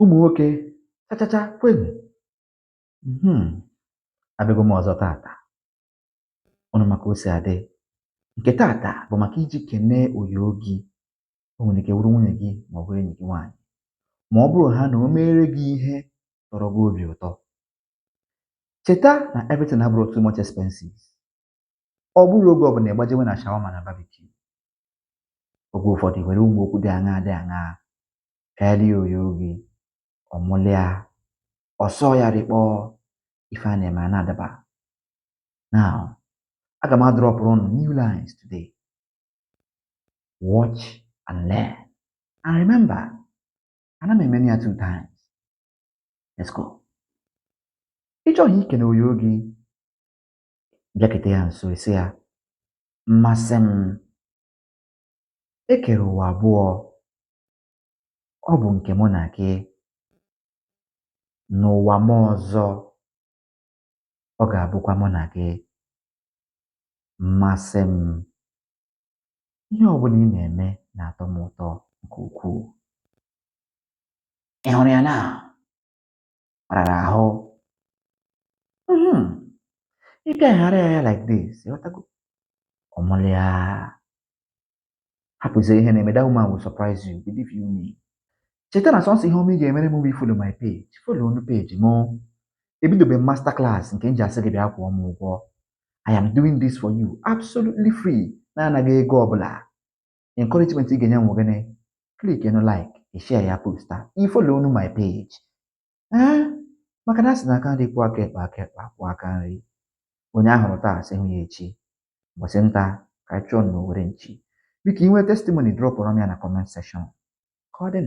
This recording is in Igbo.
Ụmụ nwoke, chachacha kwenu. Abịago m ọzọ tata. Ụnụ maka o si adị. Nke tata bụ maka iji kenee oyo gị. O nwere ike wụrụ nwunye gị ma ọ bụrụ enyi gị nwaanyị. Ma ọ bụrụ ha na o meere gị ihe tọrọ gị obi ụtọ. Cheta na everything abụrụ too much expenses. Ọ bụrụ oge ọbụla ịgbajewe na shawarma na barbecue. Oge ụfọdụ were ụmụ okwu dị aṅaa dị aṅaa pịalie oyo gị, ọmụlịa, ọsọ ya rịkpọọ, ife a na-eme a na-adaba. Now, aga m adropụrụ unu new lines today. Watch and learn. And remember, ana m eme ya two times. Let's go. Ị chọghị ikene oyo gị, bịakete ya nso ị sị ya, mmasị m, e kere ụwa abụọ, ọ bụ nke mụ na gị. N'ụwa m ọzọ, ọ ga-abụkwa mụ na gị. Mmasị m, ihe ọbụla ị na-eme na-atọ m ụtọ nke ukwuu. Ị hụrụ ya na ọ rara ahụ? Ị bịaghara ya like this, ịghọtago? Ọmụlịa. Hapụzie ihe na-eme, that woman will surprise you, believe you me. Cheta na sọnsọ ihe ọma ị ga-emere m bụ follow my page, follow onu page mụ. Ebidobe m master class nke m ji asị gị bịa kwụọ m ụgwọ. I am doing this for you absolutely free, na-anaghị ego ọbụla. Encouragement ị ga-enye m bụ gịnị? Click enu like, ị share ya post a, ị follow onu my page. Ee, maka na a sị na aka nri kwụọ aka ekpe, aka ekpe akwụọ aka nri. Onye ahụrụ taa sị hụ ya echi. Ụbọchị nta ka anyị chụọ n'owere nchi. Biko i nwee testimony, dropụrụ m ya na comment section. Ka ọ dị.